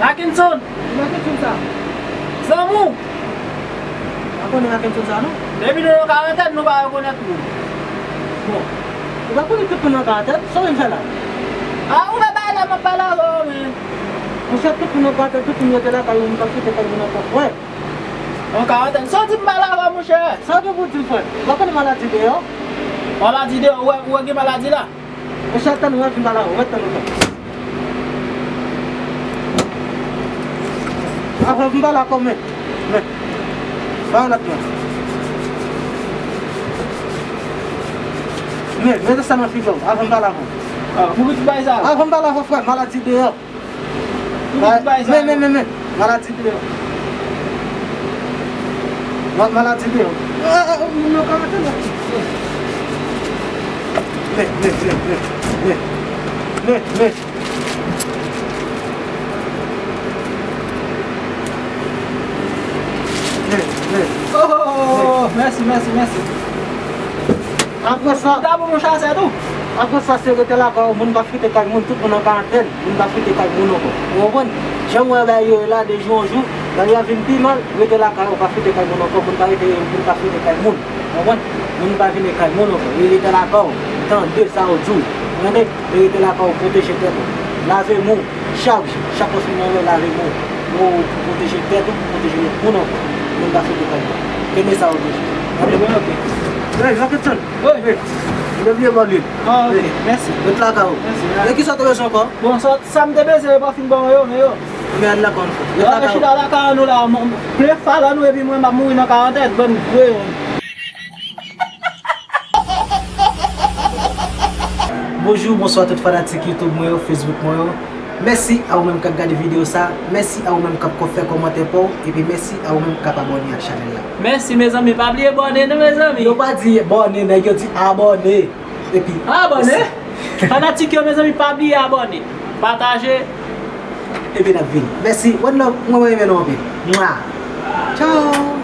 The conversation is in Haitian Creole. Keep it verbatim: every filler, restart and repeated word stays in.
Mackenson! Mackenson sa? Zanmi w! Pa konnen Mackenson sa, non? Depi nou nan karantèn, nou pa rekonèt moun. Bon. Ou pa konnen tout moun nan karantèn? Sa w vin fè la? A, ou pa bay la, m ap pale avè w, men. Monchè, tout moun nan karantèn, tout moun rete lakay yo, moun pa site kay moun ankò, frè. Nan karantèn. Sa w di m pale avè w, monchè? Sa w gen pou w di m, frè? Ou pa konnen maladi deyò? Maladi deyò? Ou wè, ou wè gen maladi la? Monchè, tann ou, wè, vin pale avè w, wè, tann ou, frè. Avan m pale avè w, men, men. Ba yon lòt, men. Men, mete sa nan figi w, avan m pale avè w. Ah, pou ki bay sa? Avan m pale avè w, frè, maladi deyò. Pou ki bay sa? Men, men, men, men. Maladi deyò. Ma-, maladi deyò. Ah, ah, ah, moun nan ka rete la. Men, men, men, men, men. Men, men. Men, men. Oh, oh, oh, oh, oh. Mèsi, mèsi, mèsi. Apre sa, ta bon, mon chasè tou. Apre sa, se rete lakay ou, moun pa fite kay moun, tout moun an karantèn, moun pa fite kay moun ankò. Ou konprann? Jan m wè bagay yo ye la, de jou an jou, bagay yo ap vin pi mal, rete lakay ou, pa fite kay moun ankò, moun pa rete, moun pa fite kay moun. Ou konprann? Moun pa vini kay moun ankò. Rete lakay ou. Tande sa yo di w. Tande? Rete lakay ou, pwoteje tèt ou. Lave men w chak jou. Chak lè w fin lave, lave men w. Pou pwoteje tèt ou, pou pwoteje lòt moun ankò. Moun pa fete kay moun. Kenbe sa yo toujou. Tande? Wi, ok. Hey, Mackenson. Wi. Hey. Ou te bliye bò lwil. Ah, ok. Hey. Mèsi. Rete lakay ou. Mèsi. E kisa w te bezwen ankò? Bon, sa, sa m te bezwen, yo pa fin ban mwen yo, men yo. Men al lakay ou. Rete lakay ou. Chita lakay nou la, m, m, plen fal an nou, epi mwen, m ap mouri nan karantèn, bann grenn. Bonjou, bonswa tout fanatik YouTube mwen yo, Facebook mwen yo. Mèsi a ou menm k ap gade videyo sa, mèsi a ou menm k ap fè kòmantè pa w, epi mèsi a ou menm k ap abòne ak chanèl la. Mèsi, mezanmi, pa bliye abòne non, mezanmi. Yo pa di abòne, nèg yo di abòne. Epi abòne. Fanatik yo, mezanmi, pa bliye abòne, pataje. Epi n ap vini. Mèsi, one love, mwen, mwen renmen nou anpil. Mwa. Tchao.